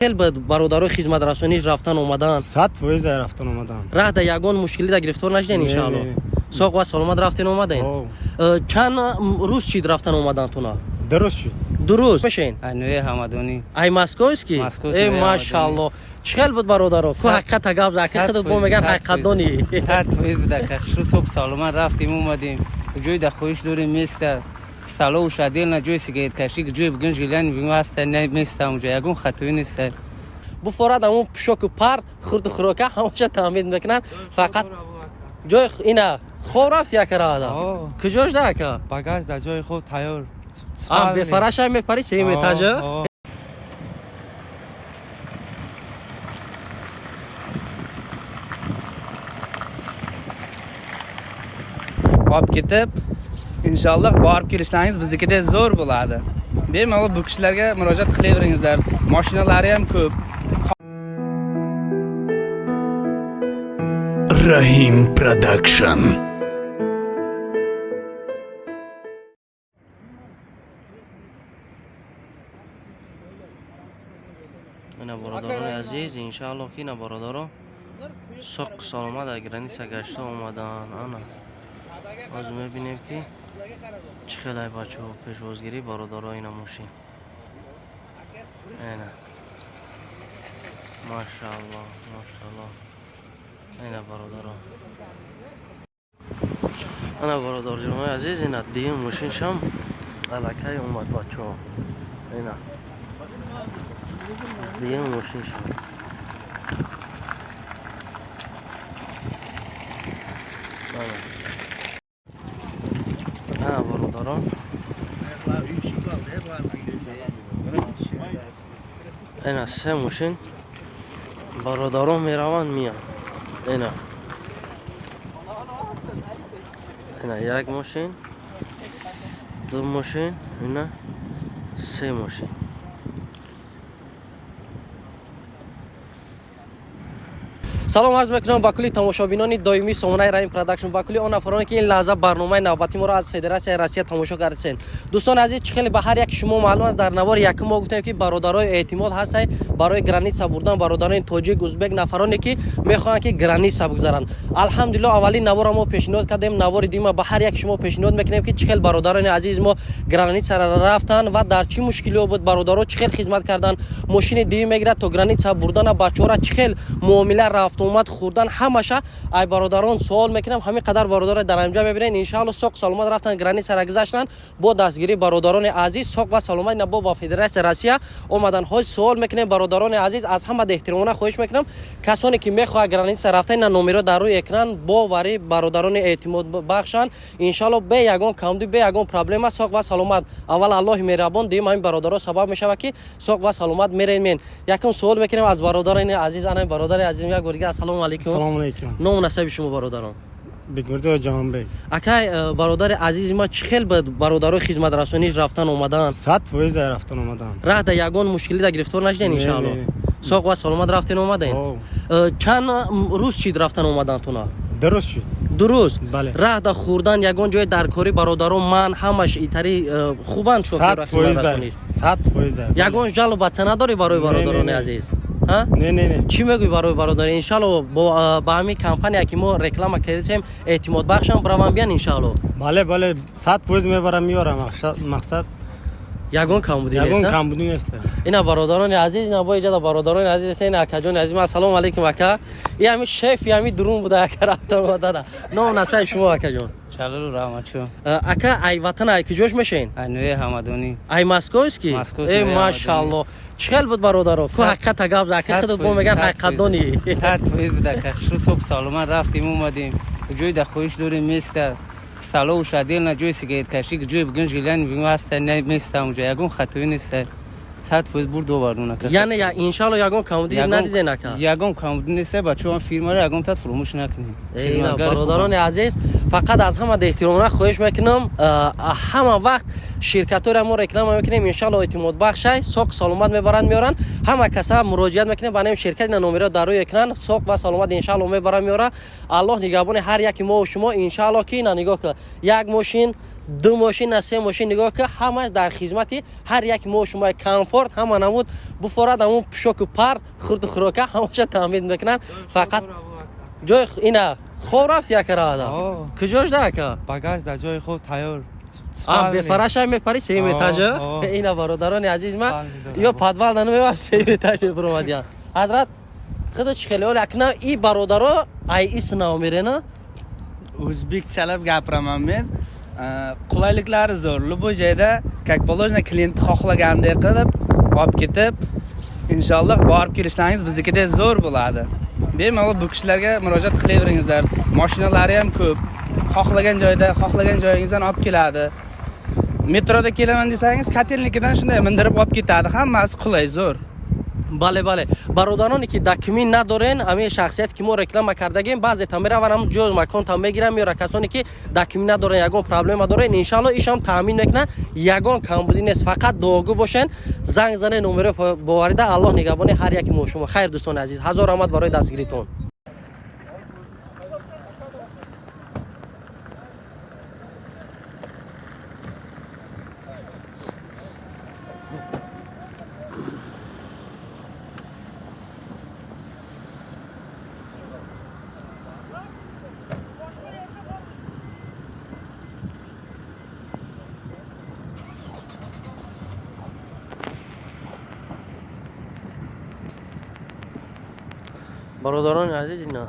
Хел ба бародарои хизматрасонӣ рафтан омадан? 100% рафтан омадан. Раҳда ягон мушкилида гирифтор нашуден? Не, иншаалло. не. Соғ ва саломат рафтен омаден? О. Чанд рӯз шид рафтан омадантуна? Дуруст шуд. 2 рӯз мешен? Айнуи Ҳамадонӣ. Ай московский? Московский, э, машаалло, чӣ хел буд, бародаро? Ку ҳақиқата гап за, ки худат бо меган ҳақиқатдонӣ. 100% буда, шу соқ саломат рафтем омадем. Ҷои да хоҳиш дорем места. Столовуш отдельно, ҷои сигареткашӣ, ҷои бигӯн желание бигӯн ҳаста, не места онҷо, ягон хатоӣ неста. Буфорад ҳамон пӯшоку пар, хурду хӯрока ҳамаша таъмин мекунанд, фақат ҷои ина хоб рафт яка раада. О. Куҷош да, ака? Багаж дар ҷои худ тайёр. А, бефарашай мепари сеюм этажа. Olib ketib, inshaalloh, borib kelishlaringiz biznikida zo'r bo'ladi. Bemalol bu kishilarga murojaat qilaveringizlar, mashinalari ham ko'p. Rahim Production. Ина, бародарони азиз, иншаалло, ки ина бародаро соқ саломат аз граница гашта омаданд. Ана ҳозир мебинем, ки чӣ хелай бачаҳо пешвозгирӣ бародаро. Ина мошин, ина, машаалло, машаалло. Ина, бародаро, ана, бародарҷонои азиз, ина дуюм мошиншам аллакай омад, бачаҳо. Ина дуюм мошиншам. Ана. Ана, бародарон, ина се мошин бародарон мераванд, меянд. Ина, ина як мошин, ду мошин, ина се мошин. Салом арз мекунам ба кулли тамошобинони доимии сомонаи Раим Продакшн, ба кулли он нафароне, ки ин лаҳза барномаи навбатӣ моро аз Федератсияи Россия тамошо кардисен. Дӯстони азиз, чӣ хеле ба ҳар яки шумо маълум аст, дар навори якум мо гуфтем, ки бародарои эътимод ҳастанд барои граница бурдан бародарони тоҷик, узбек, нафароне, ки мехоҳанд, ки граница бигзаранд. Алҳамдулилло, аввалин наворро мо пешниҳод кардем. Навори дуюма ба ҳар яки шумо пешниҳод мекунем, ки чӣ хел бародарони азизи мо границара рафтанд ва дар чӣ мушкилиҳо буд, бародаро чӣ хел хизмат карданд, мошини дуюм мегирад то граница бурдана, бачаҳора чӣ хел муомила, рафтуомад, хӯрдан, ҳамаша ай бародарон суол мекунам. Ҳамин қадар бародаро дар инҷа мебинед, иншаалло, соқ саломат рафтанд, границара гузаштанд бо дастгирии бародарони азиз, соқ ва саломат ина бо ба Федератсияи Россия омаданд. Ҳоз суол мекунем, бародарони азиз. Аз ҳама эҳтиромона хоҳиш мекунам, касоне ки мехоҳад граница рафта, ина номеро дар рӯи экран, боварӣ бародарони эътимод бахшанд. Иншаалло, бе ягон камдӣ, бе ягон проблема, соқ ва саломат. Аввал Аллоҳи меҳрабон, дуюм ҳамин бародаро сабаб мешавад, ки соқ ва саломат мерем. Якум суол мекунем аз бародарони азиз. Ана бародари азизм, як бор дига ассалому алайкум. Ассалому алайкум. Ному насаби шумо, бародарон? Бекмуртазо Ҷаҳонбек. Акай, бародари азизи ма, чӣ хел ба бародарои хизматрасонӣ рафтан омадан? 100% рафтан омадан. Раҳда ягон мушкилида гирифтор нашуден? Не, иншаалло. не. Соқ ва саломат рафтен омаден? О. Чанд рӯз шид рафтан омадантуна? Дуруст шуд. 2 рӯз? Бале. Раҳда хӯрдан, ягон ҷои даркорӣ бародарон ман ҳамаш итари, хубанд 100% шофёра хизматрасонӣ? 100%. Ягон жалоба надорӣ барои Не, бародарони не, не. азиз, ҳа? Не, не, не. Чӣ мегӯӣ барои бародари? Иншаалло, ба ҳамин компания, ки мо реклама кардем, эътимодбахшам бираванд, биян, иншаалло. Бале, бале, 100% мебарам, меорам. Мақсад Ягон камбудӣ ягон нест, а? камбудӣ нест. Ина, бародарони азиз, ина бо иҷода бародарони азиз аст. Ина акаҷони азиз, ассалому алайкум, ака. И ҳами шеф, и ҳами дурун буда, ака, рафтан омадана. Ном насаби шумо, акаҷон? Чалолу Раҳматшо. Ака, ай ватан, ай куҷош мешен? Айнуи Ҳамадонӣ. Ай московский? Московский, э, машаалло, чӣ хел буд, бародаро? Ку ҳақиқата гап за, ки худат бо меган ҳақиқатдонӣ. 100% буда, шу соқ саломат рафтем омадем. Ҷои да хоҳиш дорем места. Столовуш отдельно, ҷои сигареткашӣ, ҷои бигӯн желание бигӯн ҳаста, не места онҷо, ягон хатоӣ неста. 100% бурд овардун, ака. Яъне иншаалло, ягон камбудӣ надиден, ака? Ягон камбудӣ неста, бачаҳо, фирмаро ягон тат фуромӯш накунед. Ина, бародарони азиз, фақат аз ҳама эҳтиромона хоҳиш мекунам, ҳама вақт ширкатҳоро мо реклама мекунем, иншаалло, эътимодбахшай, соқ саломат мебаранд, меоранд. Ҳама каса муроҷиат мекунем ба нами ширкат, ина номеро дар рӯи экран, соқ ва саломат, иншаалло, мебаранд, меоранд. Аллоҳ нигаҳбони ҳар яки мо шумо. Иншаалло, ки ина нигоҳ кун, як мошин. Ду мошин, се мошин, нигоҳ ки, ҳамаш дар хизмати ҳар як мо шумо. Комфорт ҳама намуд буфорад, ҳамун пӯшоку пар, хурду хӯрока ҳамаша таъмин мекунанд. Фақат ҷои ина хоб рафт якара. Куҷош да, ака? Багаж дар ҷои худ тайёр. Бефарашай мепари сеюм этажа. Ина, бародарони азиз, ма ё подвал да намева, сеюм этаж мебуромадиян. Ҳазрат, худо чӣ хеле оли акна и бародаро ай иснао мерена. O'zbekchalab gapiraman men. Qulayliklari zo'r, любой joyda как положено klientni xohlagandek qilib olib ketib, inshaalloh borib kelishlaringiz biznikida zo'r bo'ladi. Bemalol bu kishilarga murojaat qilaveringizlar. Mashinalari ham ko'p, xohlagan joyda, xohlagan joyingizdan olib keladi. Metroda kelaman desangiz, Kotelnikidan shunday mindirib olib ketadi. Hammasi qulay, zo'r. Бале, бале, бародароне ки документ надорен, ҳамин шахсияте ки мо реклама кардагем, баъзета мераванд, ҳамн ҷо маконтан мегиранд, меёра. Касоне ки документ надорен, ягон проблема дорен, иншалло ишам таъмин мекунад, ягон камбудӣ нест. Фақат дуогӯ бошен, занг занен номеро боварида. Аллоҳ нигаҳбони ҳар яки мо шумо. Хайр, дӯстони азиз, ҳазор раҳмат барои дастгиритон. Бародарони азиз, ина.